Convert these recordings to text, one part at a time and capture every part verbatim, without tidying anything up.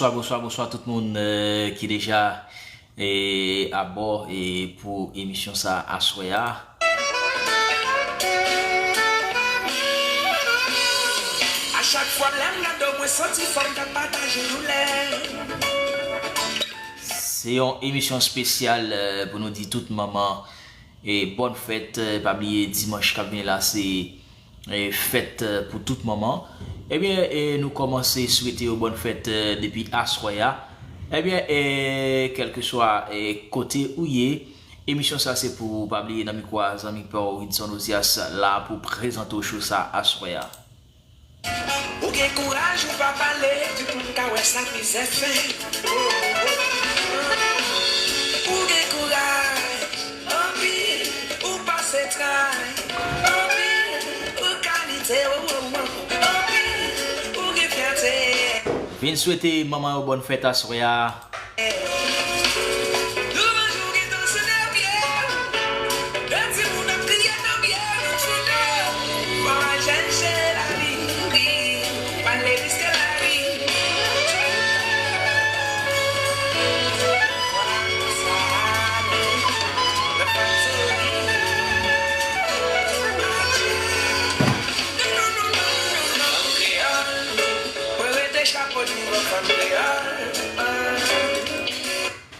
Bonswa, bonswa, bonswa tout moun, euh, ki deja, eh, abò, eh, pou emisyon sa aswè a. A chak fwa lè m gade w, mwen santi fò m ta pataje doulè. Se yon emisyon espesyal, eh, pou nou di tout manman, eh, bòn fèt. Eh, pa bliye dimanch k ap vini la, se, eh, fèt, eh, pou tout manman. Ebyen, eh, nou kòmanse swete yo bòn fèt, eh, depi aswè a. Ebyen, eh, kèlkeswa, eh, kote ou ye, emisyon sa se pou ou. Pa bliye nan mikwo a, zanmi pa w Widson Ozias la pou prezante w show sa aswè a. Ou gen kouraj, ou pa pale, tout moun ka wè sa mizè fè. Ou gen kouraj, anpil, ou pase tray, anpil, ou kalite, anpil, ou gen fyète. Vin swete manman yo bòn fèt aswè a. Louanj ou gentan sou de pye. De timoun ap kriye nan pye, nou sou de. Fò al chèche lavi, pa ale riske lavi. Vwala sa ale, nan fanm souri. Non, non, non, non, non, non, fanm kreyòl. Mwen rete chapo devan fanm kreyòl.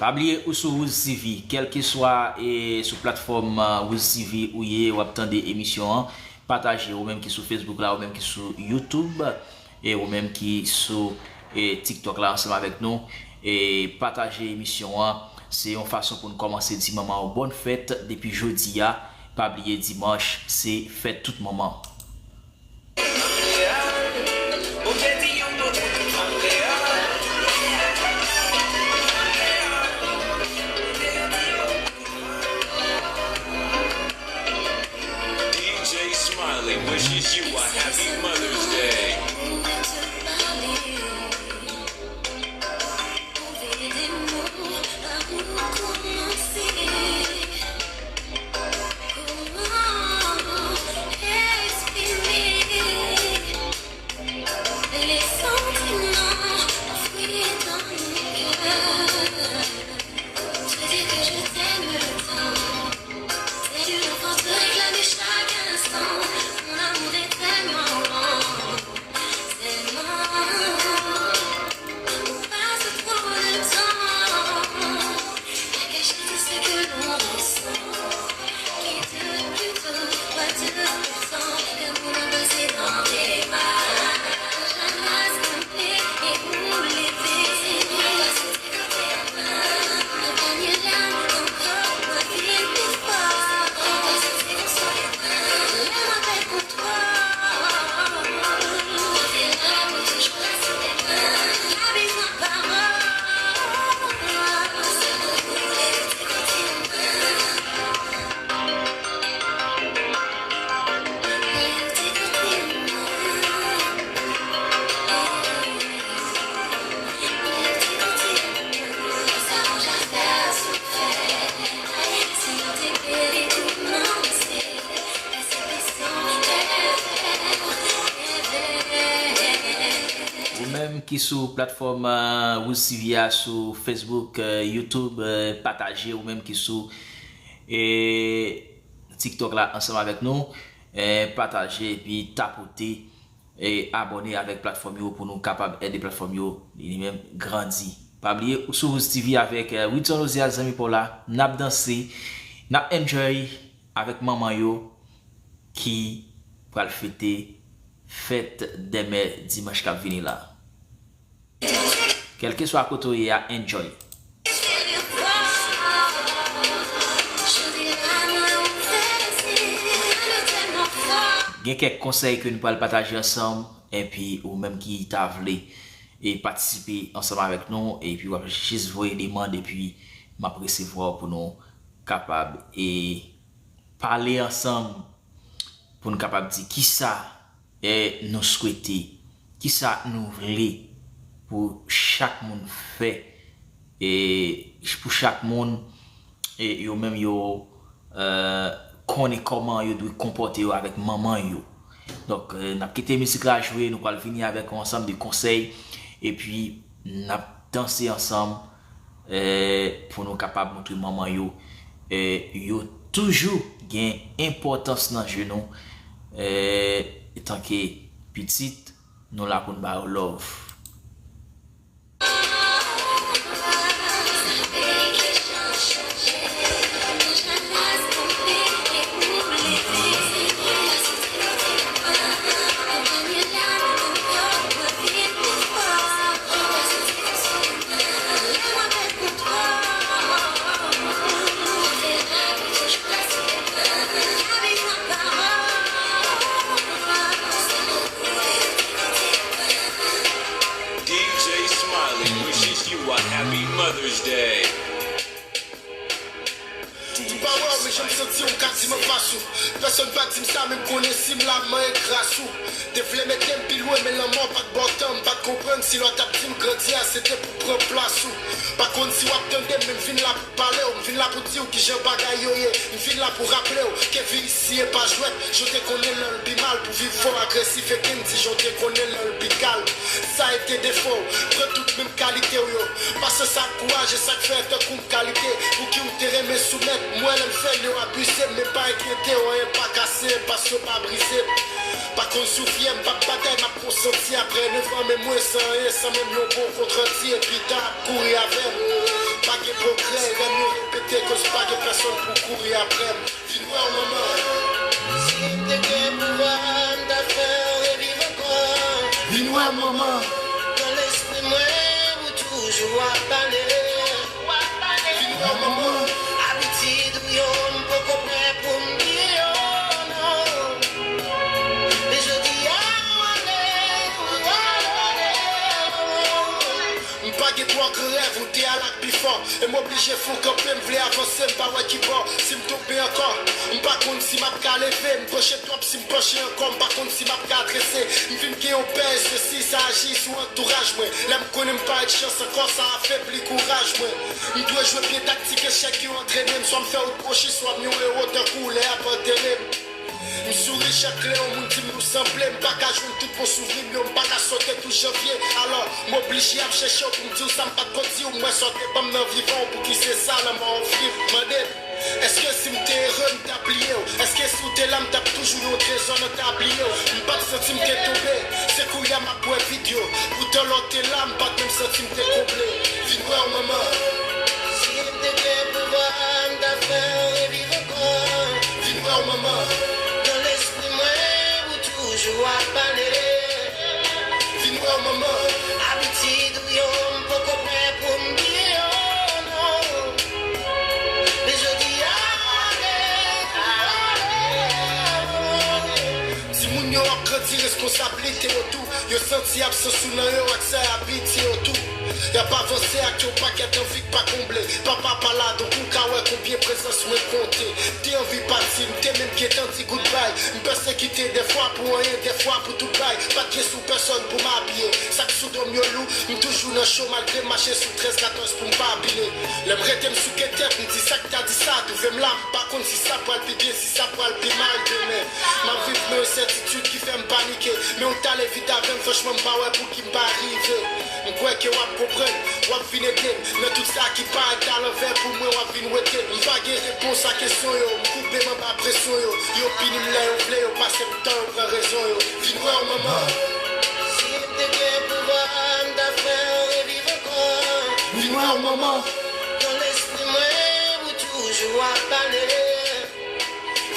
Pa bliye ou sou Wouze T V, kèlkeswa, eh, sou platfòm, eh, Wouze T V ou ye, w ap tande emisyon an, pataje, ou menm ki sou Facebook la, ou menm ki sou YouTube, e ou menm ki sou, eh, TikTok la ansanm avèk nou, eh, pataje emisyon an. Se yon fason pou n kòmanse di manman yo bòn fèt depi jodi a. Pa bliye dimanch, se fèt tout manman. D J Smiley wishes you a happy Mother's Day. Ou menm ki sou platfòm, eh, Wouze T V a, sou Facebook, eh, YouTube, eh, pataje. Ou menm ki sou, eh, TikTok la ansanm avèk nou, eh, pataje epi tapote, eh, abòne avèk platfòm yo pou nou kapab ede platfòm yo li menm grandi. Pa bliye, ou sou Wouze T V avèk, eh, Widson Ozias, zanmi pa w la. N ap danse, n ap enjoy avèk manman yo ki pral fete fèt dè mè dimanch k ap vini la. Kèlkeswa kote w ye a, enjoy. Gen kèk konsèy ke nou pral pataje ansanm, epi ou menm ki ta vle e patisipe ansanm avèk nou, epi w ap jis voye demann, epi m ap resevwa w pou nou kapab e pale ansanm, pou nou kapab di kisa, eh, nou swete, kisa nou vle pou chak moun fè, e pou chak moun, e yo menm yo, eh, konnen kòman yo dwe konpòte yo avèk manman yo. Donk, eh, n ap kite mizik la jwe, nou pral vini avèk yon ansanm de konsèy, epi n ap danse ansanm, eh, pou nou kapab montre manman yo, eh, yo toujou gen enpòtans nan je nou, eh, etanke pitit, nou la pou n ba yo love. D J Smiley wishes you a happy Mother's Day. M pa wè w, men jan m santi w, m ka di m anfas ou. Pèsonn pa di m sa, men m konnen si m la, m manyen gras ou. Te vle mete m pi lwen, men lanmò pa t ba w tan. M pa t konprann si lè w t ap di m grandi a, se te pou pran plas ou. Pa konn si w ap tande m, men m vin la pou pale w. M vin la pou di w kijan bagay yo ye. M vin la pou raple w ke vi isi e pa jwèt. Jan w te konnen lè l pi mal pou viv fò, agresif e kenn di jan w te konnen lè l pi kalm. Sa e te defo w. Pran tout menm kalite w yo. Pasyans ak kouraj e sa k fè tankou m kalite. Pouki w te renmen soumèt? M wè lè m fè l yo abize m, men pa enkyete w, anyen pa kase, pasyon pa brize m. Pa konn si w fyè, m p ap batay, m ap konsanti apre nèf an, men mwen san anyen, san menm yon bon kont randi, epi tan ap kouri avè m. Pa gen pwogrè, rèm yo repete, koz pa gen pèsonn pou kouri apre m. Vin wè w, manman. Si m te gen pouvwa, m ta fè w reviv ankò. Vin wè w, manman. Nan lespri mwen, ou toujou ap pale. Vin wè w, manman. Abitid ou yo, m poko prè pou m bliye yo, non. Men jodi a, ou ale, ou ale. M pa gen twò gran rèv, ou te al ak pi fò. E m oblije fou kanpe, m vle avanse, m pa wè ki bò. Si m tonbe ankò, m pa konn si m ap ka leve. M panche twòp, si m panche ankò, m pa konn si m ap ka drese. M vin gen yon pè, e sesi, sa aji sou antouraj mwen. Lè m konnen m pa gen chans ankò, sa afebli kouraj mwen. M dwe jwe byen taktik echèk yo antrene m. Swa m fè wout bwochi, swa m yon ewo tankou w lè y ap antere m. M souri chak lè yon moun di m nou sanble. M pa ka jwenn tout bon souvni m yo, m pa ka sote tou janvye. Alò, m oblije ap chèche w pou m di w sa m pa t ko di w. M wè sa w te ban m nan vivan w, pouki se sa lanmò w ofri m. Mande m, èske si m te ere, m t ap bliye w? Èske si w te la, m t ap toujou yon trezò nan tabliye w? M pa t santi m te tonbe, se kounye a m ap wè vid yo. Poutan lè w te la, m pa t menm santi m te konble. Vin wè w, manman. Si m te gen pouvwa, m ta fè w reviv ankò. Vin wè w, manman. Nan lespri mwen, ou toujou ap pale. Vin wè w, manman. Abitid ou yo, m poko prè pou m bliye yo, non. Men jodi a, ou ale, ou ale. Timoun yo ap grandi, responsablite yo tou. Yo santi absans ou nan yo ak sa y abitye yo tou. Y ap avanse ak yon pakèt anvi k pa konble. Papa pa la, donk ou ka wè konbyen prezans mwen konte. M te anvi pati, m te menm gentan di goodbye. M pèsekite dèfwa pou anyen, dèfwa pou tout bay. Pa t gen sou pèsonn pou m apiye. Sa k sou do m yo lou, m toujou nan cho malgre m mache sou trèz katòz pou m pa abile. Lè m rete m souke tèt, m di sa k ta di sa, twouve m la, m pa konn si sa pral pi byen, si sa pral pi mal demen. M ap viv nan ensètitid ki fè m panike. Men w t ale vit avè m, franchman, m pa wè pouki m pa rive. M kwè ke w ap konprann, w ap vin ede m. Nan tout sa ki parèt alanvè pou mwen, w ap vin wete m. M pa gen repons a kesyon yo, m koupe m anba presyon yo. Yo pini m lè yo vle, yo pase m tan, yo pran rezon yo. Vin wè w, manman. Si m te gen pouvwa, m ta fè w reviv ankò. Vin wè w, manman. Nan lespri mwen, ou toujou ap pale.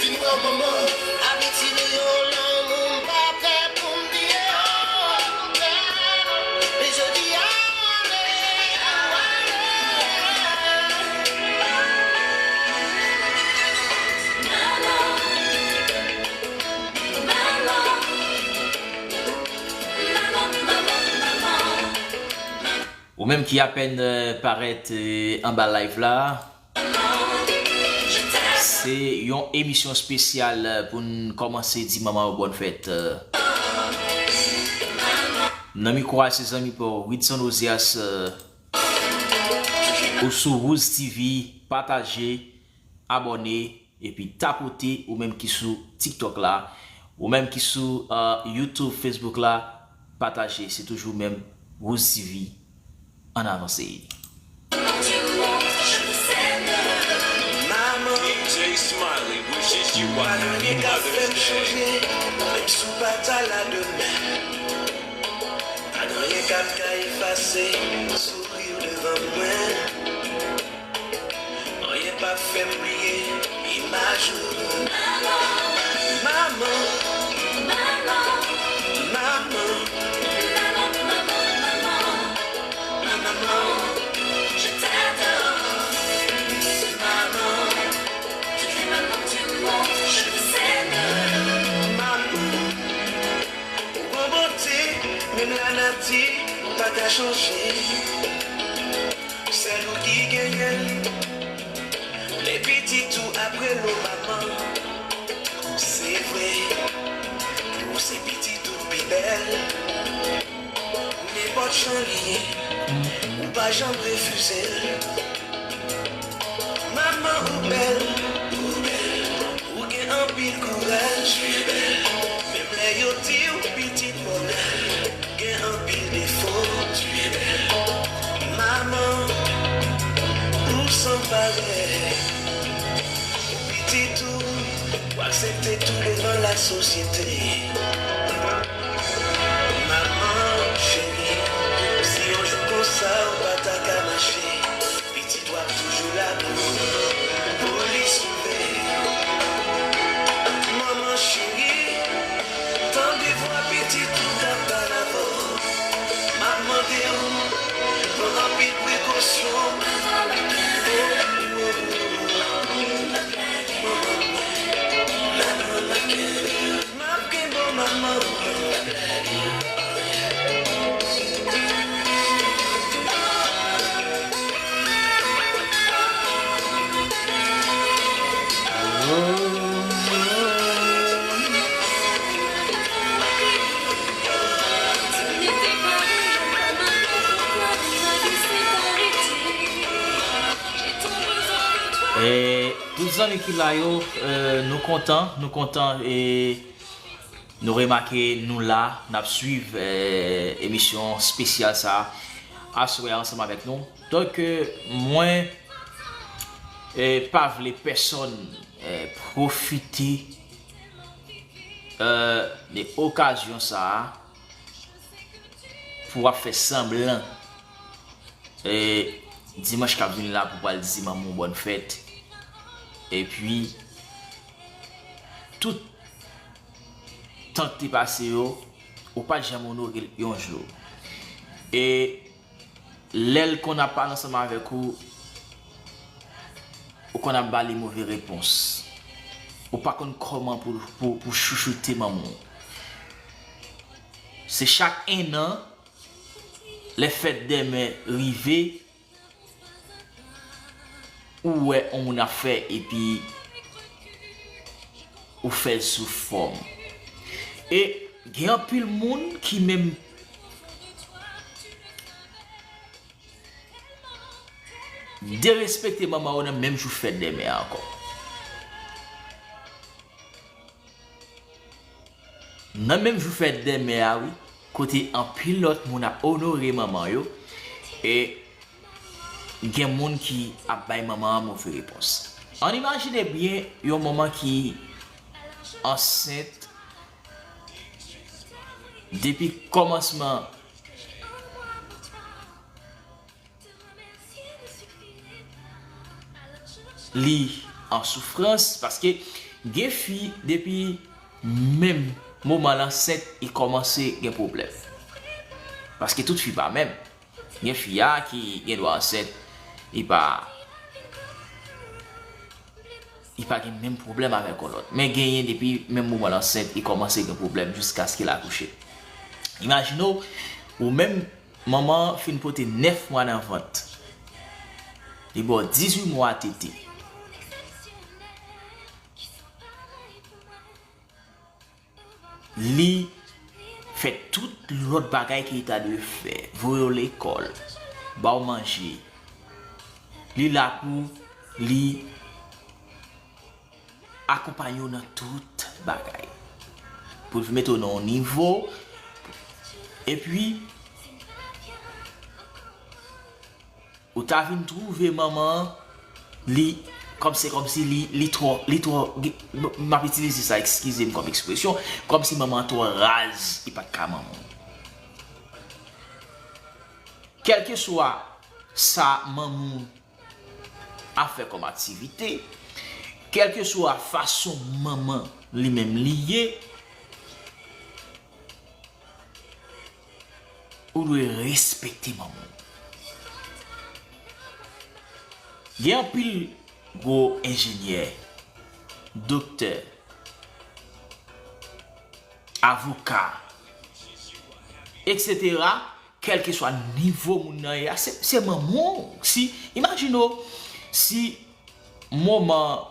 Vin wè w, manman. Abitid ou yo, lanmou m pa prè pou m bliye yo. Men jodi a, ou ale, ou ale. Ou menm ki apèn, eh, parèt, eh, anba live la, se yon emisyon espesyal, eh, pou n kòmanse di manman yo bòn fèt, eh. Nan mikwo a, se zanmi pa w, Widson Ozias, eh, ou sou Wouz T V, pataje, abòne, epi tapote, ou menm ki sou TikTok la, ou menm ki sou, eh, YouTube, Facebook la, pataje, se toujou menm Wouz T V. Ann avanse. Maman, pa gen anyen k ap fè m chonje, menm si w pa ta la demen. Pa gen anyen k ap ka efase souri w devan mwen. Anyen p ap fè m bliye imaj ou. Maman, maman, maman, maman, maman, maman, maman, je t'adore. Maman, toutes les mamans du monde, je vous aime. Maman, ou gon bonte, menm lanati pa ka chanje. Sèl ou ki genyen l. Men pitit ou ap rele w manman. Se vre, pou ou se pitit ou k pi bèl. Nenpòt jan li ye, ou pa janm refize l. Manman ou bèl, ou bèl, ou gen anpil kouraj. Menm lè yo di w pitit mònèl, gen anpil defo. Manman, ou san parèy. Pitit ou, w aksepte tou devan lasosyete. Manman cheri, si yon jou konsa ou pa ta ka mache, pitit w ap toujou la pou ou, pou li sove. Manman cheri, tande vwa pitit ou k ap pale avè w. M ap mande w, pran anpil prekosyon. M ap kenbe w, manman. E tout zanmi ki la yo, eh, nou kontan, nou kontan e nou remake nou la, n ap swiv eh, emisyon espesyal sa a aswè a ansanm avèk nou. Donk, eh, mwen eh, pa vle pèsonn eh, pwofite eh, de okazyon sa a pou w ap fè sanblan eh, dimanch k ap vini la pou w pral di manman w bòn fèt. Epi, tout tan k te pase yo, ou pa t janm onore l yon jou. E lè l konn ap pale ansanm avèk ou, ou konn ap ba li move repons. Ou pa konn kòman pou, pou, pou chouchoute manman w. Se chak ennan, lè fèt dè mè rive, ou wè yon moun ap fè epi ou fè l sou fòm. E gen anpil moun ki menm derespekte manman yo nan menm jou fèt dè mè a ankò. Nan menm jou fèt dè mè a, wi, kote anpil lòt moun ap onore manman yo, e gen moun ki ap bay manman an move repons. Ann imajine byen yon manman ki ansent depi kòmansman li an soufrans, paske gen fi depi menm moman l ansent, li kòmanse gen pwoblèm. Paske tout fi pa menm. Gen fi a ki gen dwa ansent, li pa li pa gen menm pwoblèm avèk yon lòt. Men genyen depi menm moman l ansent, li kòmanse gen pwoblèm jiskaske l akouche. Imajine w, ou menm, manman an fin pote nèf mwa nan vant. Li ba w dizuit mwa tete. Li fè tout lòt bagay ke li ta dwe fè, voye w lekòl, ba w manje. Li la pou li akonpanye w nan tout bagay. Pou l mete w nan yon nivo. Epi, Ou ta vin twouve manman an, li, kòm se kòmsi li, li twò, li twò, m ap itilize sa, eskize m kòm ekspresyon, kòmsi manman an twò raz, li pa t ka manman w. Kèlkeswa sa manman w ap fè kòm aktivite, kèlkeswa fason manman li menm li ye, ou dwe respekte manman w. Gen anpil gwo enjenyè, doktè, avoka, etsetera, kèlkeswa nivo moun nan ye a, se, se manman w. Si, imajine w, si moman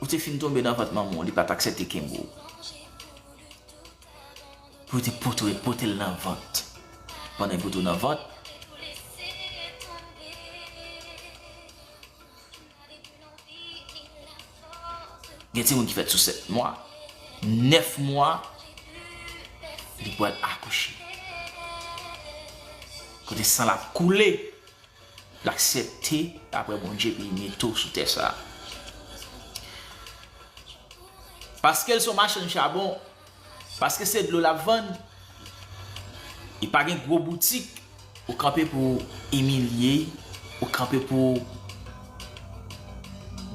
ou te fin tonbe nan vant manman w, li pa t aksepte kenbe w. Pou te pote, pote l nan vant. Pandan l pote w nan vant, gen timoun ki fèt sou sèt mwa, nèf mwa, li pral akouche. Kote san l ap koule, l aksepte, apre Bondye, pou li mete w sou tè sa a. Paske l se yon machann chabon, paske se dlo l ap vann, li pa gen gwo boutik, ou kanpe pou w imilye l, ou kanpe pou w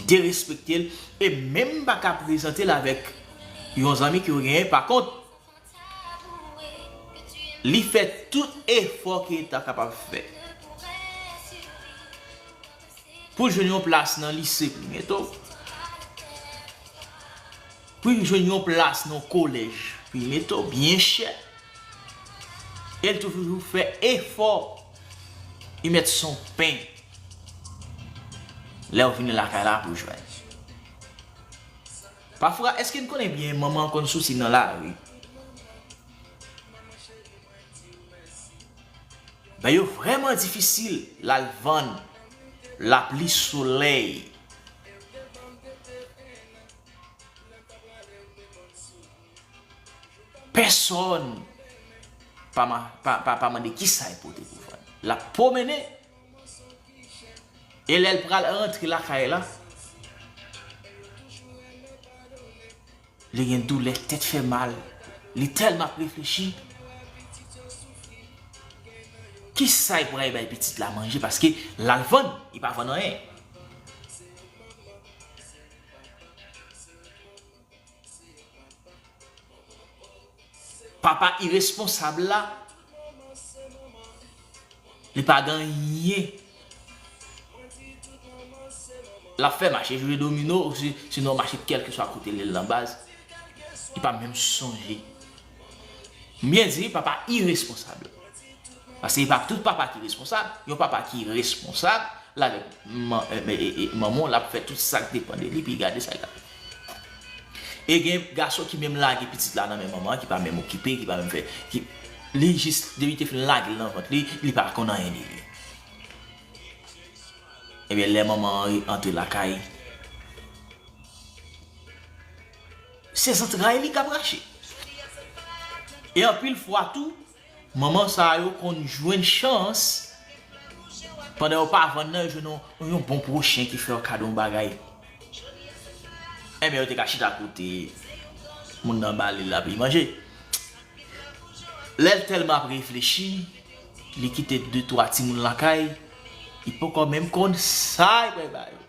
derespekte l, e menm pa ka prezante l avèk yon zanmi ke w genyen. Pa kont, li fè tout efò ke l ta kapab fè pou l jwenn yon plas nan lise pou l mete w, pou l jwenn yon plas nan kolèj pou l mete w byen chè. E l toujou fè efò, li mèt se yon pen lè w vini lakay la pou w jwenn. Pafwa, èske n konnen byen manman konn soti nan lari? Bagay yo vrèman difisil, l al vann, lapli, solèy. Pèsòn pa, ma- pa, pa, pa mande kisa l pote pou vann. L ap pwomennen. E lè l pral rantre lakay la, li gen doulè, tèt fè mal. Li tèlman ap reflechi. Kisa l pral bay pitit la manje? Paske l al vann, li pa vann anyen. Papa iresponsab la, li pa gen anyen. L ap fè mache jwe domino, ou si, sinon mache kèlkeswa kote l ye nan baz. Li pa menm sonje. M byen di, papa iresponsab. Paske e pa tout papa ki responsab. Yon papa ki responsab, l avèk man- e, e, e, manman w, l ap fè tout sa k depann de li, epi gade sa l ap fè. E gen gason ki menm lage pitit la nan men manman an, ki pa menm okipe, ki pa menm fè, ki, li jis, depi te fin lage l nan vant li, li pa konn anyen de li. Ebyen, lè manman an antre lakay, se zantray li k ap rache. E anpil fwa tou, manman sa yo konn jwenn chans, pandan yo pa vann nan, yo jwenn yon, yon bon pwochen ki fè yo kado yon bagay. Enben, yo te ka chita kote moun nan ba li la pou li manje. Lè l tèlman ap reflechi, li kite de twa timoun lakay, li poko menm konn sa l pral ba yo.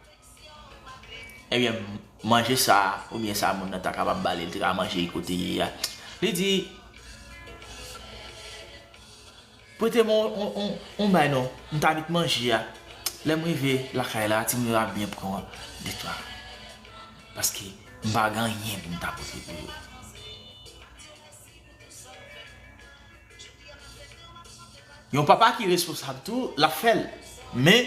Ebyen, manje sa, oubyen sa moun nan ta kapab ba li, li te ka manje kote li ye a. Li di, "Prete mwen yon, yon, yon, yon bay non, m ta met manje a. Lè m rive lakay la, timoun yo ap byen pran de twa. Paske m pa gen anyen pou m ta pote pou yo." Yon papa ki responsab tou, l ap fè l. Men,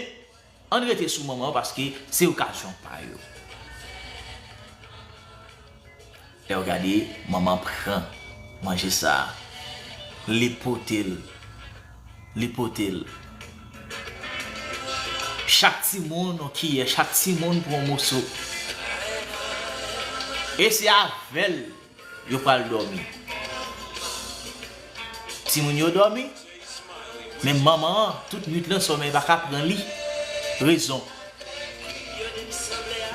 ann rete sou manman yo paske se okazyon pa yo. Lè w gade, manman pran manje sa a, li pote l, li pote l. Chak timoun yon kiyè, chak timoun pran yon moso. E se avè l yo pral dòmi. Timoun yo dòmi, men manman an, tout nwit lan, sòmèy pa ka pran li. rezon.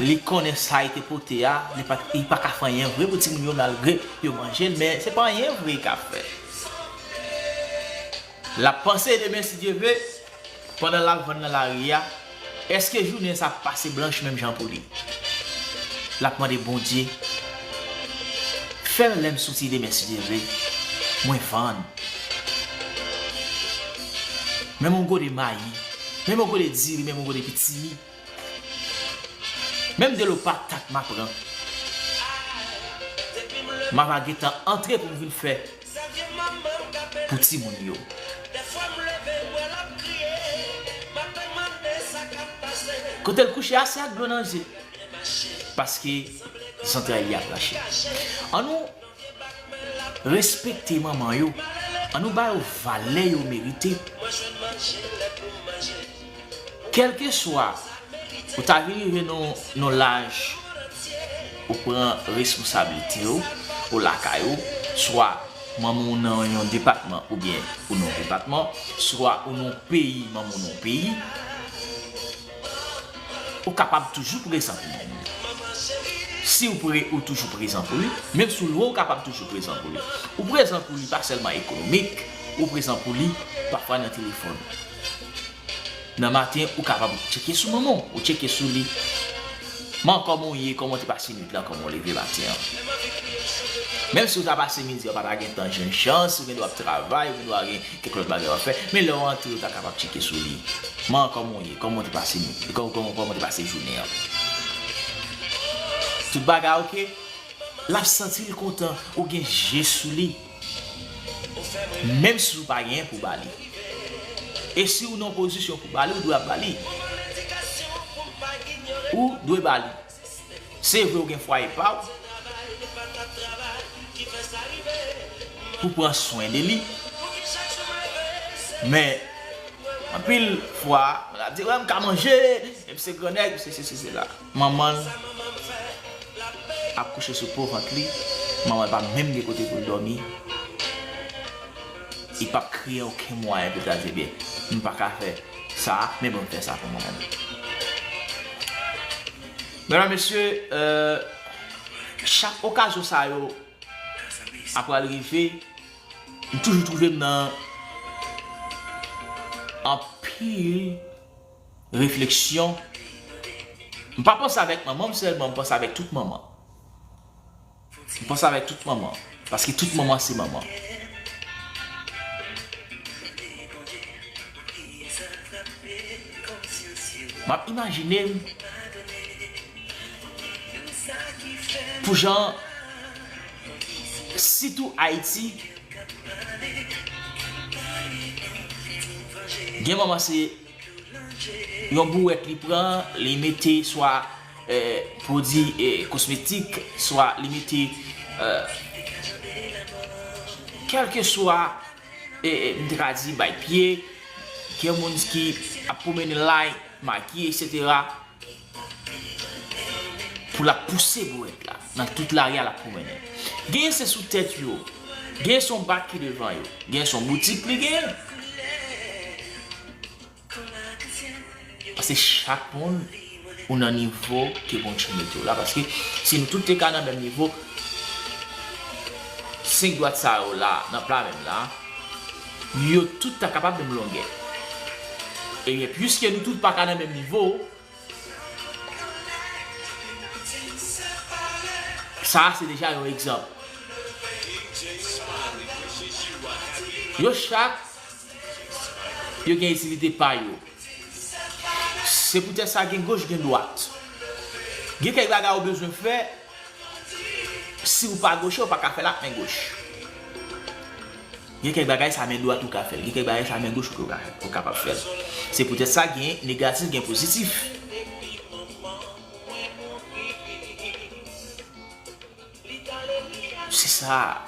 Li konnen sa li te pote a, li pa, li pa ka fè anyen vre pou timoun yo malgre yo manje l, men se pa anyen vre li ka fè. L ap panse demen, si Dye vle, pandan l ap vann nan lari a, èske jounen sa ap pase blanch menm jan pou li? L ap mande Bondye, fè lè m soti demen, si Dye vle, mwen vann. Menm yon gode mayi, menm yon gode diri, menm yon gode pitimi. Menm dlo patat m a pran. M a va gentan antre pou m vin fè pou timoun yo. Kote l kouche a, se ak dlo nan je. Paske zantray li ap rache. Annou respekte manman yo. Annou ba yo valè yo merite. Kèlkeswa ou ta vin rive nan, nan laj ou pran responsablite w, ou lakay ou, swa manman w nan yon depatman oubyen ou nan yon depatman, swa ou nan yon peyi, manman w nan yon peyi, ou kapab toujou prezan pou manman w. Si ou pre, ou toujou prezan pou li, menm si w lwen, ou kapab toujou prezan pou li. Ou prezan pou li pa sèlman ekonomik, ou prezan pou li pafwa nan telefòn. Nan maten, ou kapab tcheke sou manman w, ou tcheke sou li. Man, kòman w ye? Kòman w te pase nwit lan? Kòman w leve maten an? Menm si w ta pase midi an, pa ta gen tan jwenn chans, ou gen dwa ap travay, ou gen dwa gen kèk lòt bagay w ap fè. Men lè w antre, ou ta kapab tcheke sou li. Man, kòman w ye? Kòman w te pase nwit? Kòman, kòman, kòman w te pase jounen an? Tout bagay oke? L ap santi l kontan, ou gen je sou li. Menm si w pa genyen pou ba li. E si w nan pozisyon pou ba li, ou dwe ap ba li. Ou dwe ba li. Se vre ou gen fwaye pa w, pou pran swen de li. Men, anpil fwa, moun ap di, "Wè, m ka manje, m se gran nèg, m se sesi, se sela." Manman l ap kouche sou po vant li, manman l pa menm gen kote pou l dòmi. Li p ap kreye okenn mwayen pou l ta di, "Ebyen, m pa ka fè sa a, men bon, m fè sa pou mwen menm." Medam, mesye, euh, chak okazyon sa yo ap pral rive, m toujou twouve m nan anpil refleksyon. M pa panse avèk manman m sèlman, m panse avèk tout manman. M panse avèk tout manman, paske tout manman se manman. M ap imajine m pou jan, sitou Ayiti, gen manman se yon bouwèt li pran, li mete swa, eh, pwodui, eh, kosmetik, swa li mete, eh, kèlkeswa, eh, eh, m te ka di bay pye, gen moun ki ap pwomennen lay, makiye, etsetera. Pou l ap pouse bouwèt la nan tout lari a, l ap pwomennen. Genyen se sou tèt yo, genyen se yon bak ki devan yo, genyen se yon boutik li genyen. Paske chak moun ou nan nivo ke Bondye mete w la. Paske si nou tout te ka nan menm nivo, senk dwat sa yo la, nan pla menm la, yo tout ta kapab menm longè. Ebyen, piske nou tout pa ka nan menm nivo, sa a se deja yon egzanp. Yo chak, yo gen itilite pa yo. Se poutèt sa gen goch, gen dwat. Gen kèk bagay ou bezwen fè, si ou pa goche, ou pa ka fè l ak men goch. Gen kèk bagay sa men dwat ou ka fè l, gen kèk bagay sa men goch ou ka, ou kapab fè l. Se poutèt sa gen negatif, gen pozitif. Se sa,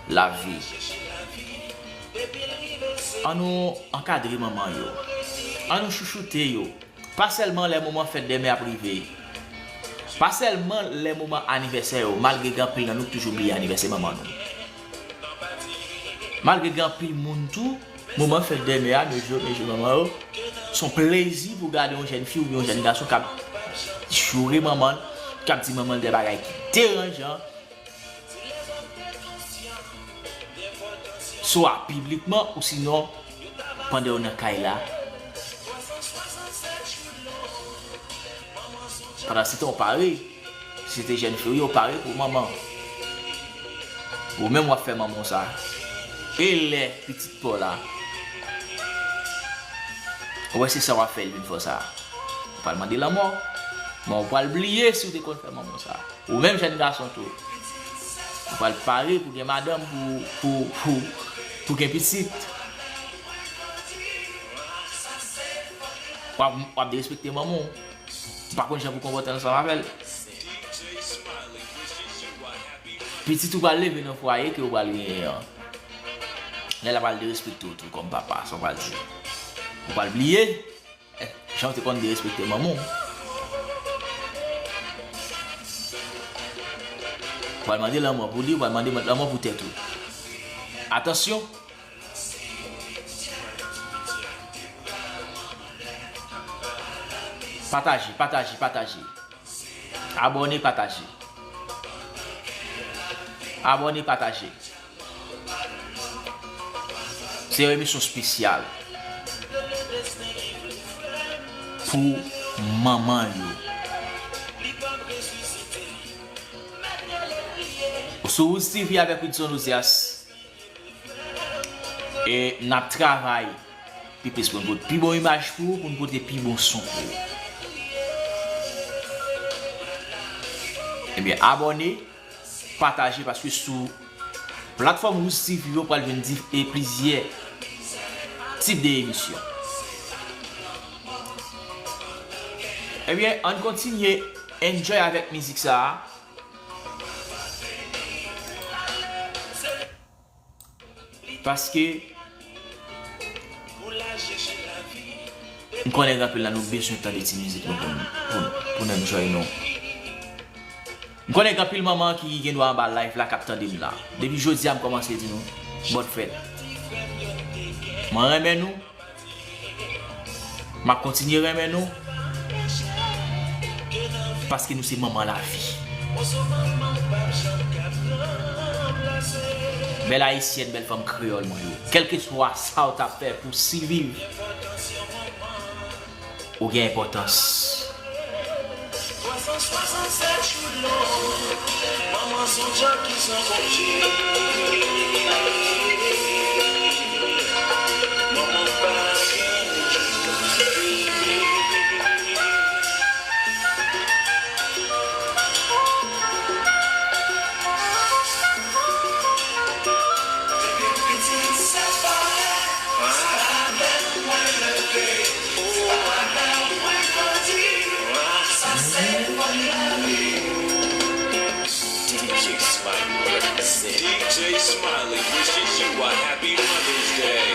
lavi. Annou ankadre manman yo. Annou chouchoute yo. Pa sèlman lè moman fèt dèmè ap rive. Pa sèlman lè moman anivèsè yo, malgre gen anpil nan nou ki toujou bliye anivèsè manman nou. Malgre gen anpil moun tou, moman fèt dèmè a, mesye, mesye manman yo, Se yon plezi pou gade yon jèn fi oubyen yon jèn gason k ap joure manman l, k ap di manman l de bagay ki deranjan, swa piblikman ou sinon pandan yo nan kay la. Pandan se tan, w pare. Si se te jèn fi w ye, w pare pou manman w. Ou menm w ap fè manman w sa. E lè pitit pa w la, ou wè se sa w ap fè l vin fè w sa. Ou pral mande lanmò. Men w pral bliye si w te konn fè manman w sa. Ou menm jèn gason tou, ou pral pare pou gen madanm pou, pou, pou, pou gen pitit. W ap, w ap derespekte manman w. Ou pa konn jan pou konpòte ansanm avè l. Pitit ou pral leve nan fwaye ke ou pral genyen an. Lè l ap pral derespekte w tou kòm papa, sa w pral di? Ou pral bliye? Eh, jan w te konn derespekte manman w. Ou pral mande lanmò pou li, ou pral mande lanmò pou tèt ou. Atansyon! Pataje, pataje, pataje. Abòne, pataje. Abòne, pataje. Se yon emisyon espesyal pou manman yo. Sou Woods T V avèk Wilson Ozias. E n ap travay pi plis pou n pote pi bon imaj pou ou, pou n pote pi bon son pou ou. Ebyen, abòne, pataje, paske sou platfòm Woods T V yo pral jwenn dif-, e plizyè tip de emisyon. Ebyen, ann kontinye enjoy avèk mizik sa a. Paske m konnen gen anpil nan nou bezwen tande ti mizik nou pou n, pou n, pou n enjoy nou. M konnen gen anpil manman ki gen dwa anba live la k ap tande m la. Depi jodi a m kòmanse di nou bòn fèt. Mwen renmen nou. M ap kontinye renmen nou. Paske nou se manman lavi. Bèl ayisyèn, bèl fanm kreyòl mwen yo. Kèlkeswa sa w t ap fè pou siviv, ou gen enpòtans. Manman se yon djab ki san konje. Manman pa gen jou ki bebe. Depi m piti, se pa avè mwen leve. D J Smiley represent. D J Smiley wishes you a happy Mother's Day.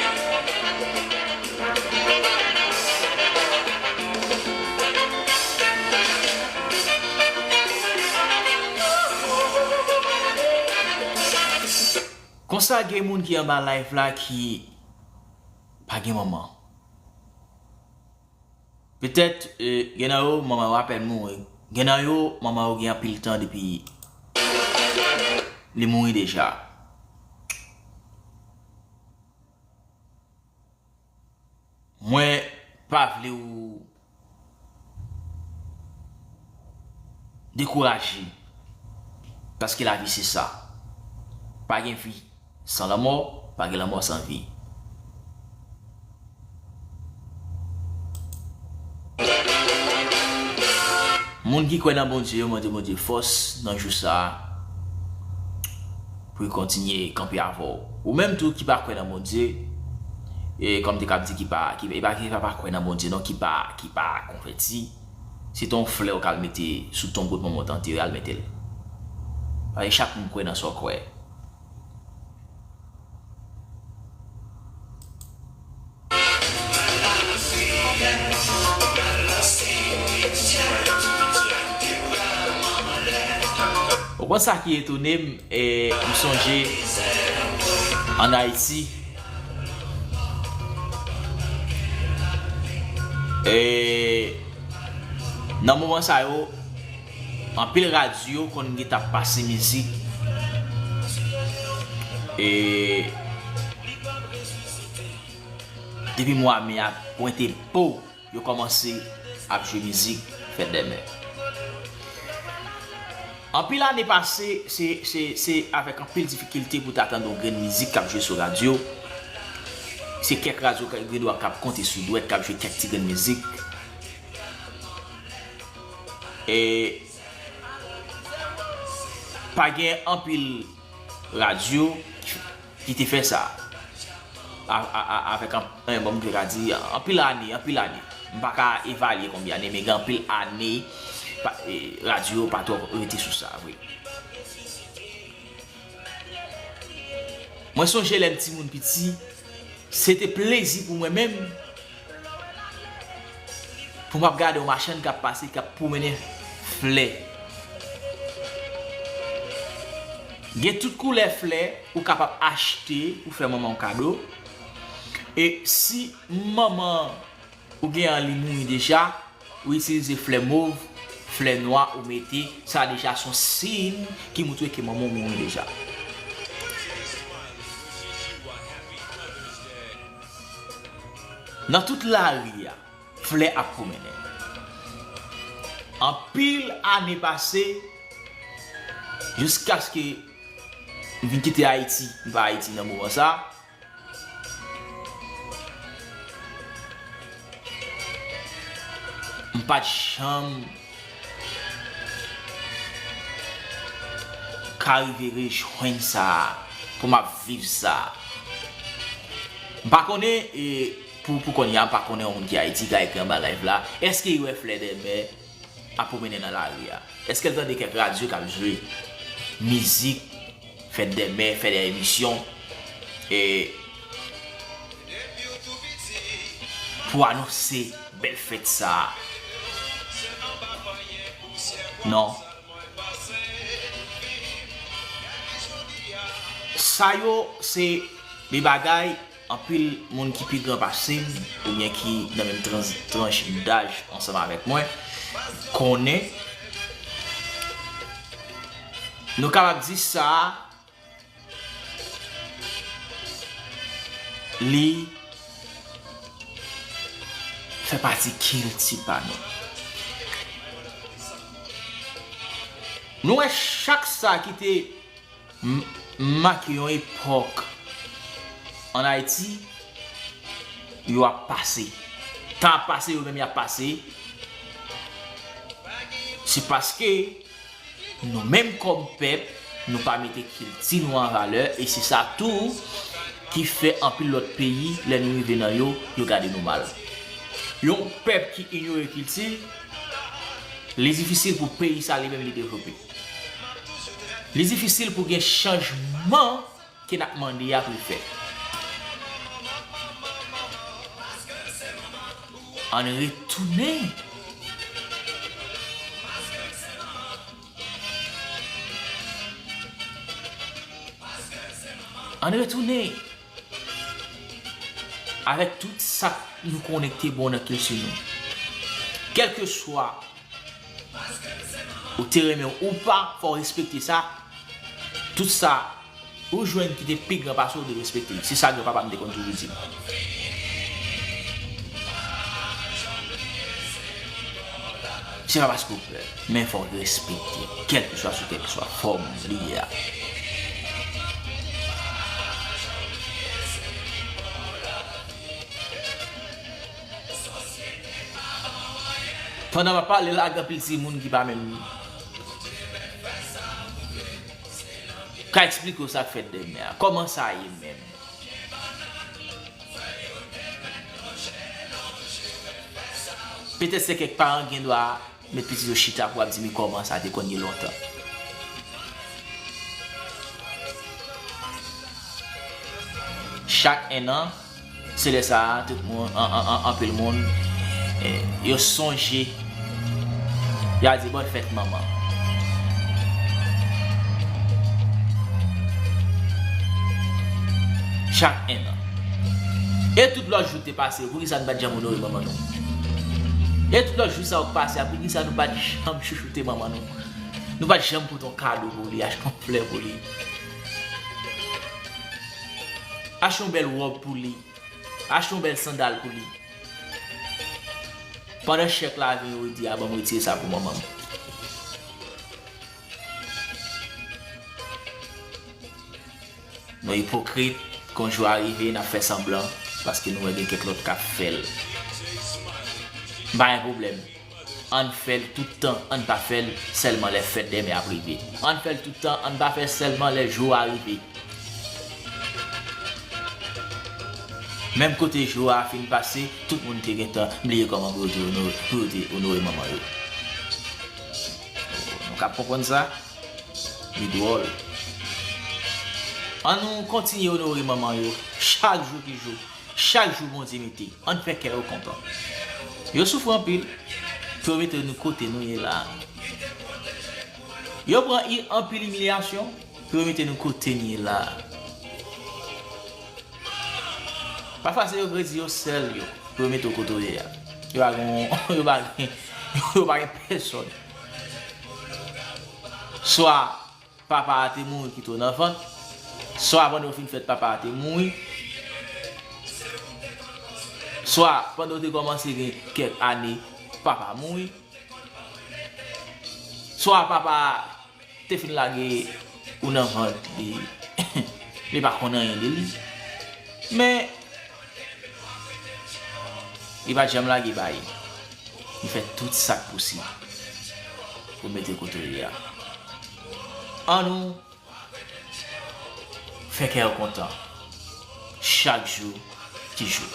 Konsa gen moun ki anba live la ki pa gen manman. Petèt, eh, gen nan yo, manman yo apèn mouri. Gen nan yo, manman yo gen anpil tan depi li mouri deja. Mwen pa vle ou dekouraje. Paske lavi se sa. Pa gen vi san lanmò, pa gen lanmò san vi. Moun ki kwè nan Bondye yo, mande Bondye fòs nan jou sa a pou l kontinye kanpe avè w. Ou menm tou ki pa kwè nan Bondye, e kòm te kab di ki pa, ki, e pa ki pa, pa kwè nan Bondye non, ki pa, ki pa konvèti, se te yon flè w k al mete sou tonbo t manman w t antere, al mete l. Paske chak moun kwè nan sa w kwè. Ou konn sa ki etone m, e, m sonje ann Ayiti, E nan moman sa yo, anpil radyo konn gentan ap pase mizik. E depi mwa me a pwente po, yo kòmanse ap jwe mizik Fèt dè Mè. Anpil ane pase, se, se, se avèk anpil difikilte pou ta tande yon grenn mizik k ap jwe sou radyo. Se kèk radyo k ap, gen dwa k ap konte sou dwèt k ap jwe kèk ti grenn mizik. E pa gen anpil radyo ki te fè sa. A, a, a, avèk an, en, bon, m te ka di, anpil ane, anpil ane. M pa ka evalye konbyen ane, men gen anpil ane, pa, e, radyo pa twò rete sou sa, vre. Mwen sonje lè m timoun piti, se te plezi pou mwen menm pou m ap gade yon machann k ap pase, k ap pwomennen flè. Gen tout koulè flè ou kapab achte pou fè manman w kado. E si manman ou gen an li mouri deja, ou itilize flè mov, flè nwa ou mete, sa deja se yon siy ki montre ke manman w mouri deja. Nan tout lari a, flè ap pwomennen. Anpil ane pase, jiskaske m vin kite Ayiti, m pa Ayiti nan moman sa. M pa t janm ka rive rejwenn sa, pou m ap viv sa. M pa konnen, e, pou, pou kounye a, m pa konnen yon moun ki Ayiti ka ekri anba live la. Èske li wè Flè dè Mè ap pwomennen nan lari a? Èske l tande kèk radyo k ap jwe mizik Fèt dè Mè, fè de emisyon, e, pou anonse bèl fèt sa a? Non. Sa yo se de bagay anpil moun ki pi gran pase m, oubyen ki nan menm trans, tranch daj ansanm avèk mwen, konnen. Nou kapab di sa, li fè pati kilti pa nou. Nou wè chak sa ki te m-, make yon epòk ann Ayiti, yo ap pase. Tan ap pase, yo menm y ap pase. Se paske nou menm kòm pèp, nou pa mete kilti nou an valè, e se sa tou ki fè anpil lòt peyi, lè nou rive nan yo, yo gade nou mal. Yon pèp ki inyore kilti, li difisil pou peyi sa li menm li devlope. Li difisil pou gen chanjman ke n ap mande a pou l fèt. Ann retounen. Ann retounen avèk tout sa k nou konnen ki te bon nan kilti nou. Kèlkeswa ou te renmen ou pa, fò w respekte sa. Tout sa ou jwenn ki te pi gran pase w, ou dwe respekte l. Se sa granpapa m te konn toujou di m. Se pa paske w pè, men fò w respekte, kèlkeswa sou kèlkeswa fòm li ye a. Pandan m ap pale la, gen anpil timoun ki pa menm ka eksplike w sa k fèt dèmen an. Kòman sa ye menm? Petèt se kèk paran gen dwa met pitit yo chita pou ap di, "Men kòman sa te konn ye lontan?" Chak enn an, se lè sa a, tout moun, an, an, an, anpil moun, eh, yo sonje, y a di, "Bòn fèt manman." Chak enn an. E tout lòt jou te pase, poukisa n pa t janm onore manman nou? E tout lòt jou sa yo k pase a, poukisa nou pa t janm chouchoute manman nou? Nou pa t janm pote yon kado pou li, achte yon flè pou li, achte yon bèl wòb pou li, achte yon bèl sandal pou li. Pandan chèk la vin, yo di, "A, ban m retire sa pou manman m." Nou ipokrit, kon jou a rive, n ap fè sanblan, paske nou wè gen kèk lòt k ap fè l. M pa gen pwoblèm. Ann fè l tout tan, ann pa fè l sèlman lè fèt dèmen ap rive. Ann fè l tout tan, ann pa fè l sèlman lè jou a rive. Menm kote jou a fin pase, tout moun te gentan bliye kòman pou yo te onore, pou yo te onore manman yo. Nou kab konprann sa? Li dwòl. Ann nou kontinye onore manman yo chak jou ki jou. Chak jou Bondye mete. Ann fè kè yo kontan. Yo soufri anpil pou yo mete nou kote nou ye la. Yo pran i-, anpil imilyasyon pou yo mete nou kote n ye la. Pafwa se yo k redi yo sèl yo pou yo mete w kote w ye a. Yo pa gen, yo pa gen, yo pa gen pèsòn. Swa papa a te mouri kite w nan vant, swa pandan w fin fèt papa a te mouri, swa pandan w te kòmanse gen kèk ane papa mouri, swa papa a te fin lage ou nan vant li, li pa konn anyen de li. Men li pa t janm lage bay. Li fè tout sa k posib pou mete kote w ye a. Ann nou fè kè yo kontan chak jou ki jou.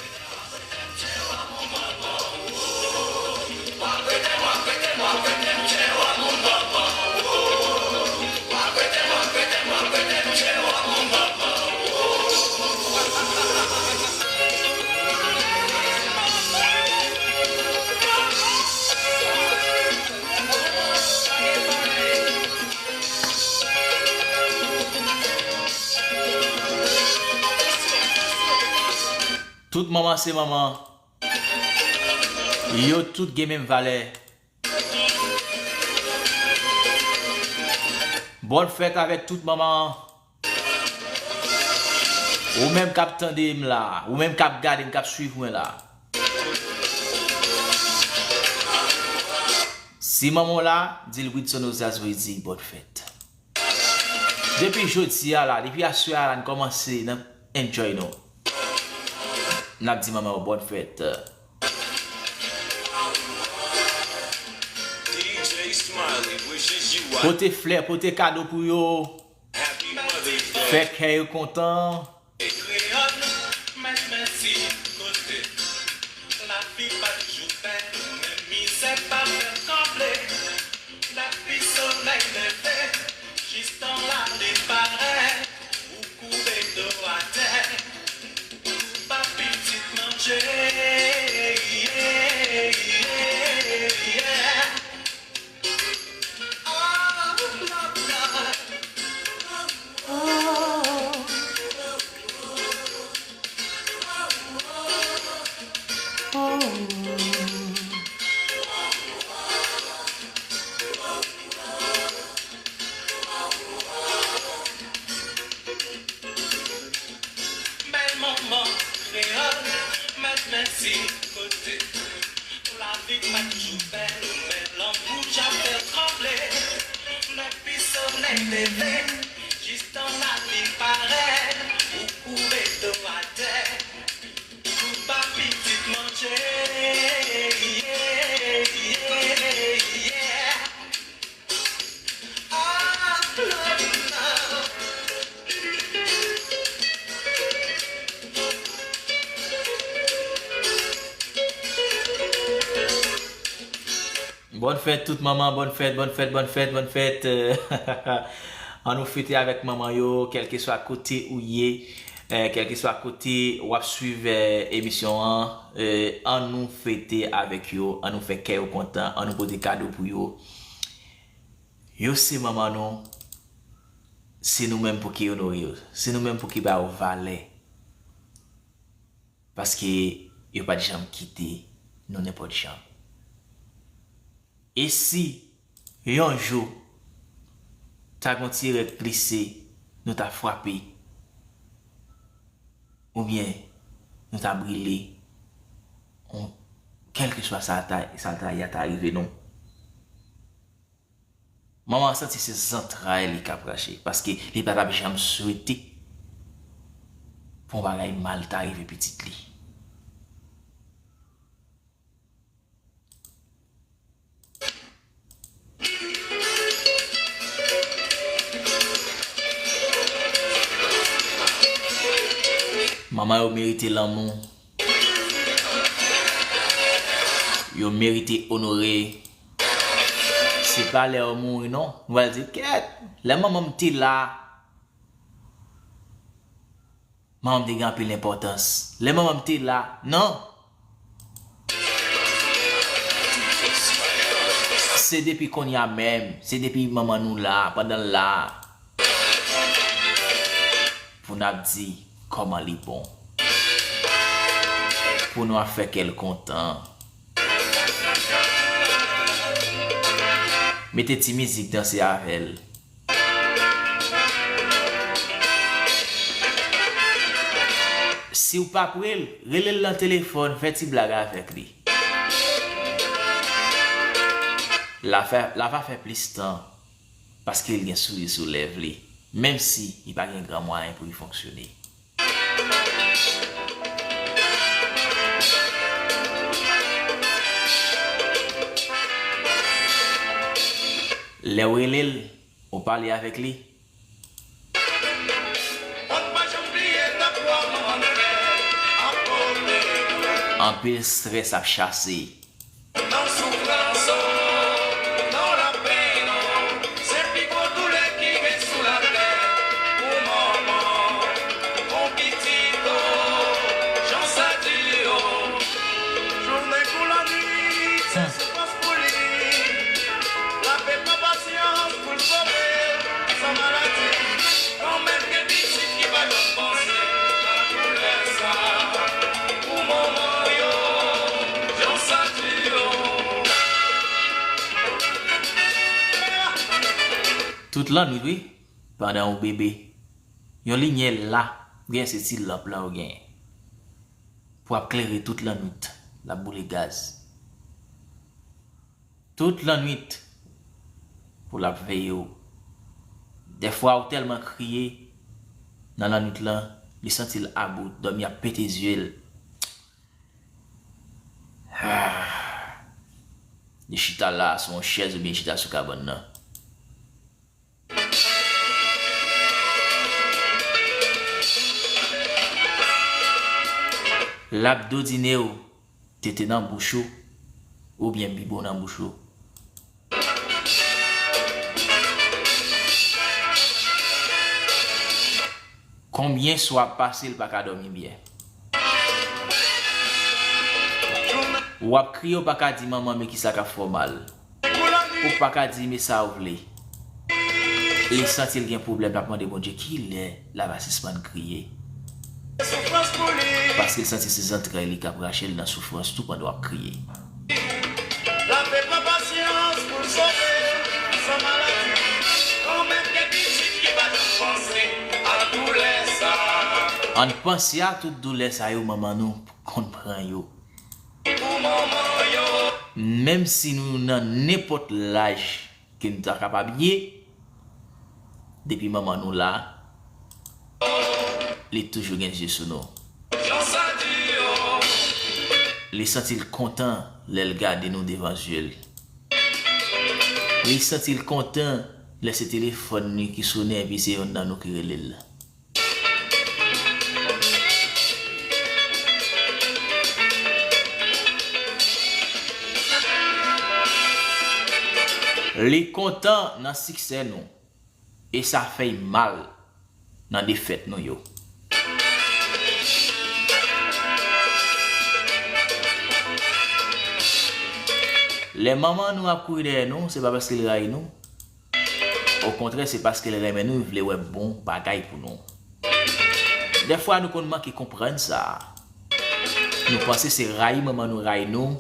Tout manman se manman. Yo tout gen menm valè. Bòn fèt avèk tout manman. Ou menm k ap tande m la, ou menm k ap gade m, k ap swiv mwen la. Si manman w la, di l Widson Ozias Vrézy bòn fèt. Depi jodi a la, depi aswè a la, n kòmanse nan enjoy nou. N ap di manman yo bòn fèt. Pote flè, pote kado pou yo. Fè kè yo kontan. Lavi pa toujou bèl, men mizè pa fè l kanpe. Lavi solèy leve, jis tan la li parèt, ou koube do atè, ou ba pitit manje. Bèl manman kreyòl, mèt mèsi kote. Pou lavi pa toujou bèl, men lanmou ja fè l tranble. Depi solèy leve, jis tan la li parèt, ou koube do atè. Ou ba pitit manje. Bòn fèt tout manman, bòn fèt, bòn fèt, bòn fèt, bòn fèt. Ann nou fete avèk manman yo, kèlkeswa kote ou ye, eh, kèlkeswa kote w ap swiv, eh, emisyon an, eh, ann nou fete avèk yo, ann nou fè kè yo kontan, ann nou pote kado pou yo. Yo se manman nou, se nou menm pou ki onore yo, se nou menm pou ki ba yo valè. Paske yo pa t janm kite nou nenpòt jan. E si yon jou ta gon ti erè glise, nou ta frape, oubyen nou ta brile, on, kèlkeswa sa ta, sa ta ye a ta rive nou. Manman an santi se zantray li k ap rache, paske li pa t ap janm swete pou yon bagay mal ta rive pitit li. Manman yo merite lanmou. Yo merite onore. Se pa lè yo mouri non, nou pral di, kèt, lè manman m te la, manman m te gen anpil enpòtans. Lè manman m te la, non. Se depi kounye a menm, se depi manman nou la, pandan l la, pou n ap di kòman li bon. Pou nou ap fè kè l kontan. Mete ti mizik, danse avè l. Si w p ap rele l, rele l nan telefòn, fè ti blag avèk li. L a fè, l a va fè plis tan, paske l gen souri sou lèv li, menm si li pa gen gran mwayen pou li fonksyone. Lè w rele l, ou pale avèk li. Anpil estrès ap chase. Nan soufrans, nan lapenn, se pi gwo doulè ki gen sou latè. Pou manman, pou pitit, jan sa di. Jounen kou lannwit, se soufrans pou li. L ap pran pasyans pou l sove l san maladi. Kanmenm gen pitit ki pa janm panse a doulè sa pou manman yo, jan sa di yo. Tout lannwit, wi, pandan ou bebe, yon limyè la, gen se ti lanp la ou gen pou ap klere tout lannwit, l ap boule gaz. Tout lannwit pou l ap veye w. Dèfwa ou tèlman kriye nan lannwit lan, li santi l about, dòmi ap pete zye l. Ah. Li chita la sou yon chèz oubyen chita sou kabann nan. L ap dodine w, tete nan bouch ou, oubyen bibwon nan bouch ou. Konbyen swa pase l pa ka dòmi byen. W ap kriye, w pa ka di manman, men kisa k ap fè w mal. Ou pa ka di, men sa w vle. Li santi l gen pwoblèm, l ap mande Bondye kilè l ava sispann kriye. Paske l santi se zantray li k ap rache l nan soufrans tou pandan w ap kriye. L ap pran pasyans pou l sove l san maladi. Kanmenm gen pitit ki pa janm panse a doulè sa. Ann panse a tout doulè sa yo manman nou konn pran yo. Pou manman yo. Menm si nou nan nenpòt laj ke nou ta kapab ye, depi manman nou la, li toujou gen zye sou nou. Li santi l kontan lè l gade nou devan zye l. Li santi l kontan lè se telefòn li ki sonnen epi se yonn nan nou ki rele l. Li kontan nan siksè nou, e sa fè l mal nan defèt nou yo. Lè manman nou ap kouri dèyè nou, se pa paske l rayi nou. Okontrè, se paske l renmen nou, l vle wè bon bagay pou nou. Dèfwa, nou konn manke konprann sa. Nou panse se rayi manman nou rayi nou.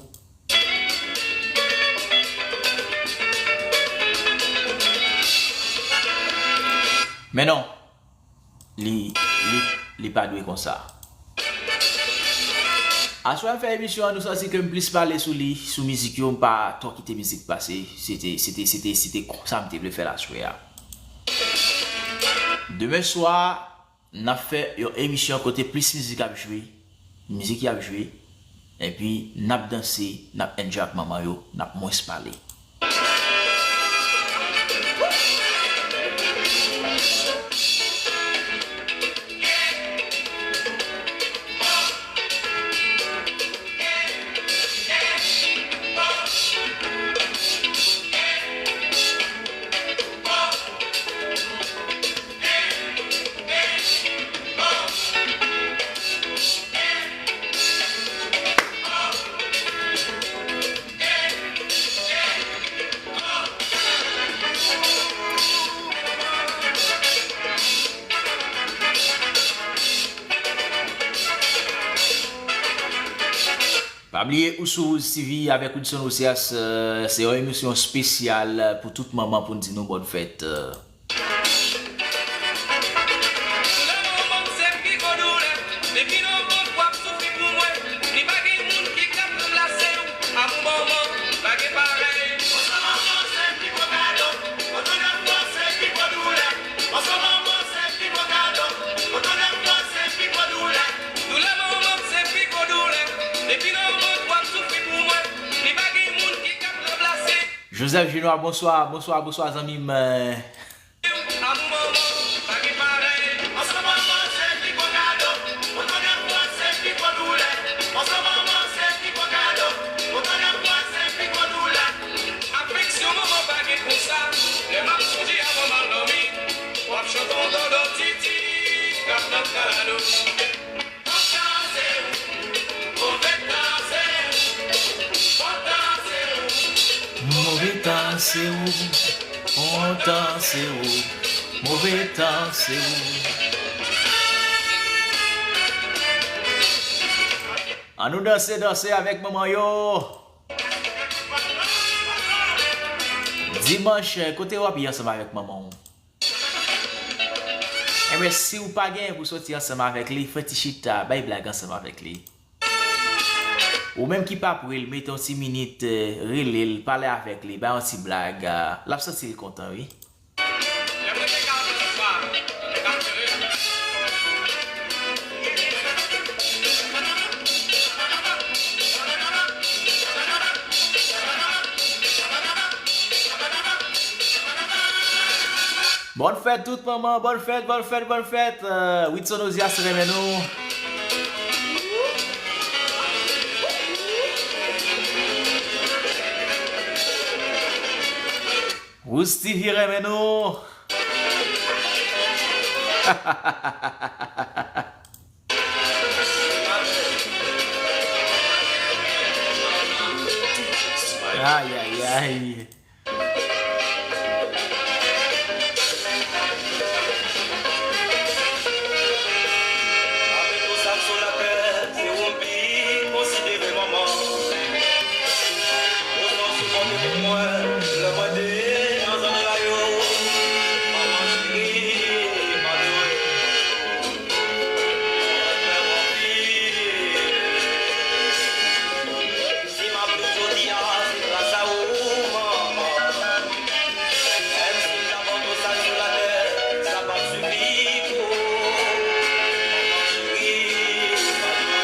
Men non, li, li, li pa dwe konsa. Aswè m fè emisyon an, nou santi ke m plis pale sou li, sou mizik yo, m pa twò kite mizik pase. Se te, se te, se te, se te konsa m te vle fè l aswè a. Demen swa, n ap fè yon emisyon kote plis mizik ap jwe, mizik y ap jwe, epi n ap danse, n ap enjoy ak manman yo, n ap mwens pale. Pa bliye Ousou Rouge T V avèk Wilson Osias, euh, se yon emisyon espesyal pou tout manman pou n di nou bòn fèt. Doulè manman m se pi gwo doulè. Depi nan vant w ap soufri pou mwen, li pa gen moun ki kab ranplase w. Amou manman pa gen parèy. Mòso manman se pi gwo kado. Mòso nan fwa se pi gwo doulè. Mòso manman se pi gwo kado. Mòso nan fwa se pi gwo doulè. Doulè manman m se pi gwo doulè. Depi nan vant w ap soufri pou mwen, li pa gen moun ki kab ranplase. Joseph Junior, bonswa, bonswa, bonswa zanmi m. Amou manman pa gen parèy. Ansanm manman se pi gwo kado. Oto de fwa se pi gwo doulè. Ansanm manman se pi gwo kado. Oto de fwa se pi gwo doulè. Afeksyon manman pa gen konsa. Lè m ap sonje avan m al dòmi, w ap chante yon dòdò titi k ap nan kalado. Move tan se ou, bon tan se ou, move tan se ou. Ann nou danse, danse avèk manman yo. Dimanch, kote w ap ye ansanm avèk manman w? Enben, si w pa genyen pou soti ansanm avèk li, fè ti chita, bay blag ansanm avèk li. Ou menm ki pa pre l, mete yon ti minit, eh, rele l, pale avèk li, bay yon ti blag, ah, l ap santi l kontan, wi. Bòn fèt tout manman, bòn fèt, bòn fèt, bòn fèt. Euh, Whitson Ozias renmen nou. Rouz T V renmen nou. Ay, ay, ay. Pami tout sa k sou latè, se ou m pi konsidere manman. Ou t ap sipòte pou mwen lè mwen te nan zòn rayo. Manman cheri, pa dwe. Si m ap viv jodi a, se gras a ou, manman. Menm si m ta pran tout sa k sou latè, sa p ap sifi pou ou. Manman cheri, pa dwe.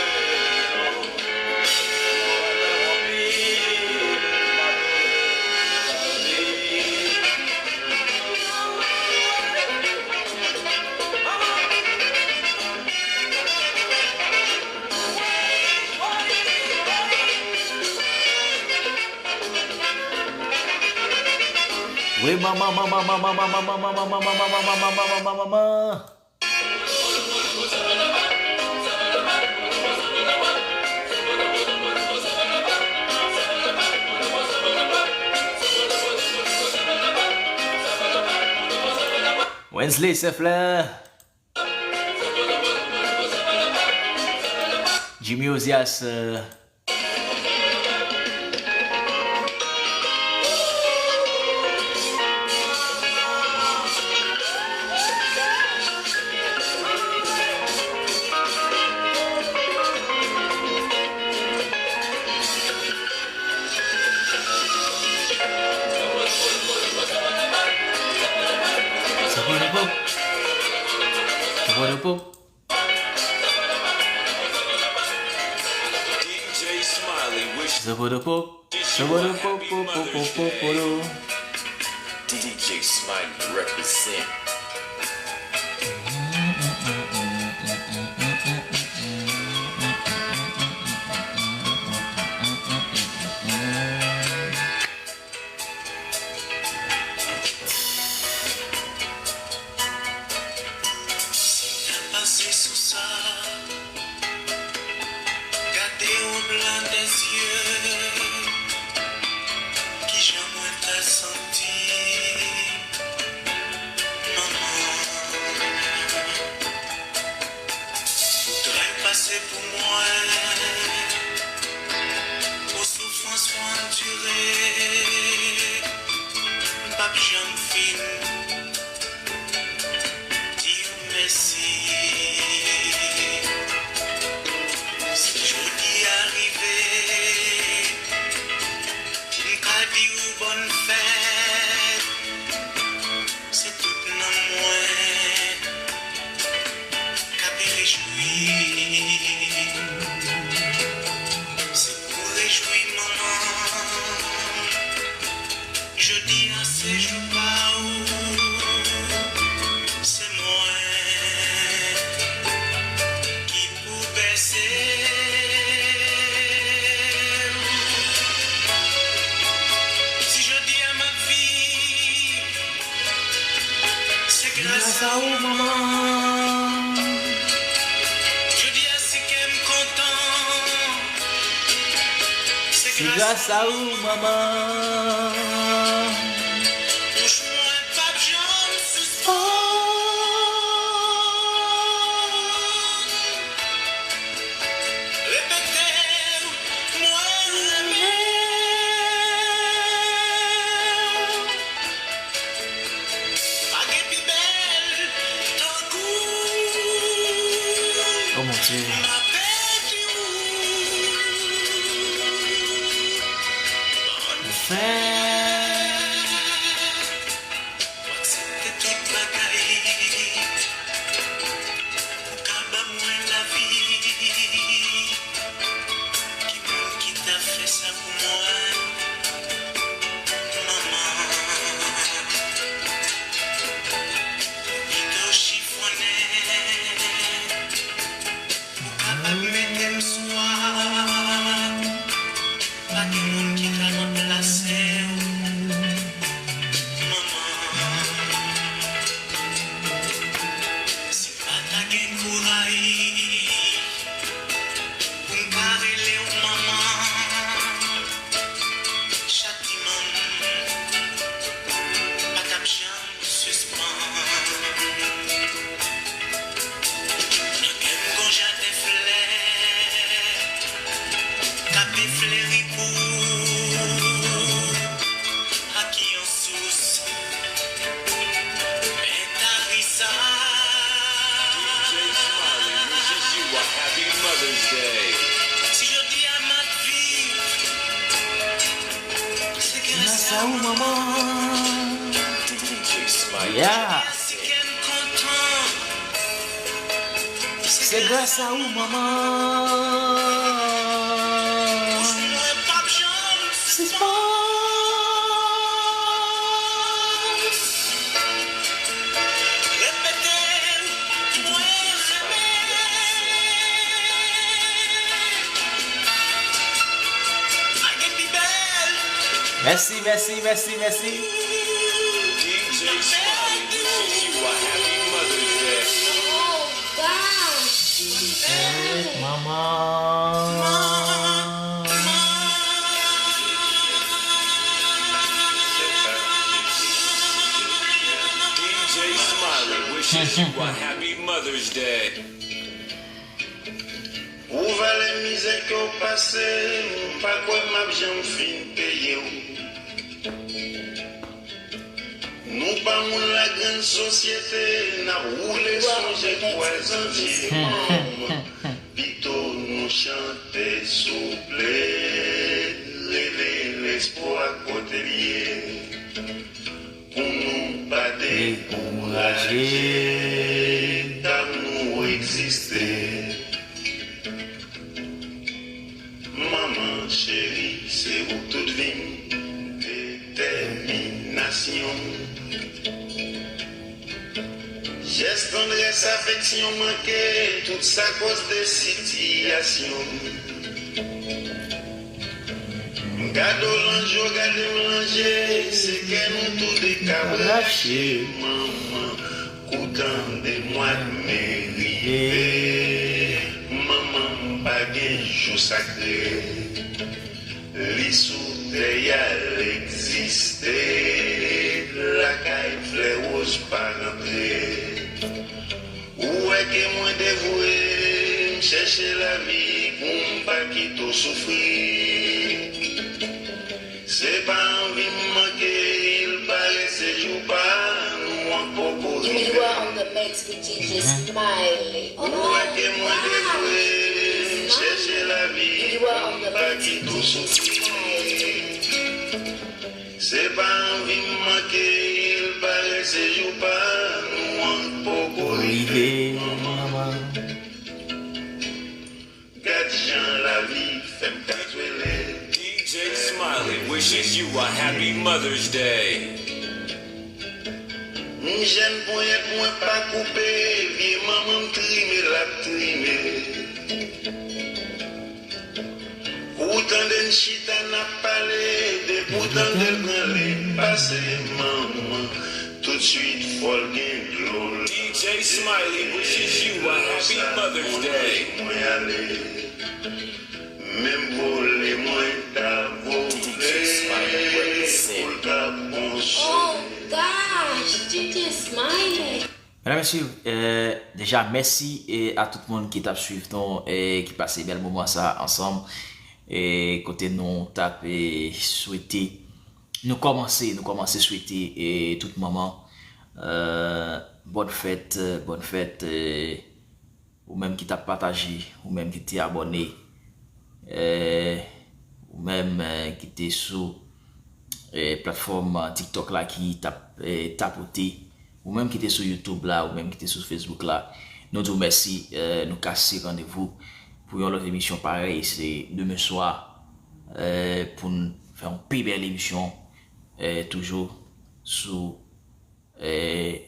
Wi, manman, manman, manman, manman, manman, manman, manman, manman, manman, manman, manman. Wensley Sefler. Jimmy Ozias, euh, Zapadapop. Zapadapop. Zapadapop. D J Smiley represent. Si m ta pase sou sa, gade w blan dèzye, kijan mwen ta santi, manman? Ou trè pase pou mwen, pou soufrans ou andire, m p ap janm fin di w mèsi. Si jodi a rive, m ka di w bòn fèt, se tout nanm mwen k ap rejwi. Se pou rejwi manman. Jodi a se jou pa ou, se mwen ki pou bèse w. Si jodi a m ap viv, se gras a ou, manman. Jodi a, si kè m kontan, se gras a ou, manman. Bouch mwen p ap janm sispann repete w, mwen renmen w. Pa gen pi bèl tankou. Oh mon Dieu. M ap pèdi w. Bòn fèt. M aksepte tout bagay. Ou ka ban mwen lavi. Ki moun ki ta fè sa pou mwen, manman? Pito chifonnen, ou kapab mete m swa. Pa gen moun ki ka ranplase w, manman. Si m pa ta gen kouraj pou m ka rele w manman, chatiman m pa t ap janm sispann. Nan kè m gon jaden flè k ap fleri pou ou, ak yon sous Mèt Arisa. D J Smiley wishes you a happy Mother's Day. Si jodi a m ap viv, se gras a ou, manman. D J Smiley. Yeah. Si kè m kontan, se gras a ou, manman. Bouch mwen p ap janm sispann repete w, mwen renmen w. Pa gen pi bèl. Mèsi, mèsi, mèsi, mèsi. D J Smiley wishes you a happy Mother's Day. Hey, manman. D J Smiley wishes you a happy Mother's Day. Pou valè mizè ke w pase, m pa kwè m ap janm fin peye w. Nou pa moun lagrann sosyete, n ap woule sonje kwè zantye manm. Pito nou chante souple, rele lespwa kote l ye. Pou nou pa dekouraje, dam nou Jès tandrès, afeksyon manke, tout sa koz de sitiyasyon. M gade w lan je w gade m lan je, se kè nou toude k ap rache. Manman, kou tande mwa me rive. Manman, m pa gen jou sakre. Li sou tè a l egziste. Lakay flè woz pa rantre. Ou wè ke mwen devwe, m chèche lavi pou m pa kite w soufri. Se pa anvi m manke, il pare se jou pa nou an poko rive. You are on the mix with D J Smiley. Ou wè ke mwen devwe, m chèche lavi pou m pa kite w soufri. Se pa anvi m manke, il pare se jou pa nou an poko rive. Manman, gad jan lavi fè m ka twele. D J Smiley wishes you a happy Mother's Day. M jèn ponyèt mwen pa koupe, vye manman m trime l ap trime. Ou tande n chita n ap pale, depi w tande l branle, pase manman, toutswit fò l gen dlo l. D J Smiley wishes you a happy Mother's Day. Mwen ale, menm vole mwen ta vole, pou l ka konsole. Oh gosh, D J Smiley. Medam, mesye, euh, deja mèsi e a tout moun ki t ap swiv nou e ki pase bèl moman sa ansanm e kote nou t ap e swete nou kòmanse nou kòmanse swete e tout manman euh, bòn fèt, euh, bòn fèt euh, ou menm ki t ap pataje, ou menm ki te abòne, eh, ou menm eh, ki te sou eh, platfòm eh, TikTok la ki t ap eh, tapote, ou menm ki te sou YouTube la, ou menm ki te sou Facebook la, nou di w mèsi, eh, nou kase randevou pou yon lòt emisyon parèy, se demen swa eh, pou n fè yon pi bèl emisyon eh, toujou sou eh,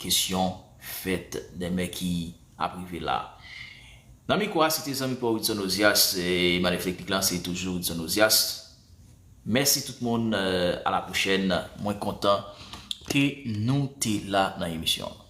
kesyon fèt dèmen ki ap rive la. Nan mikwo a, se te zanmi pa w Wilson Ozias, e manev teknik lan, se toujou Wilson Ozias. Mèsi tout moun, eh, a la pwochèn. Mwen kontan ke nou te la nan emisyon an.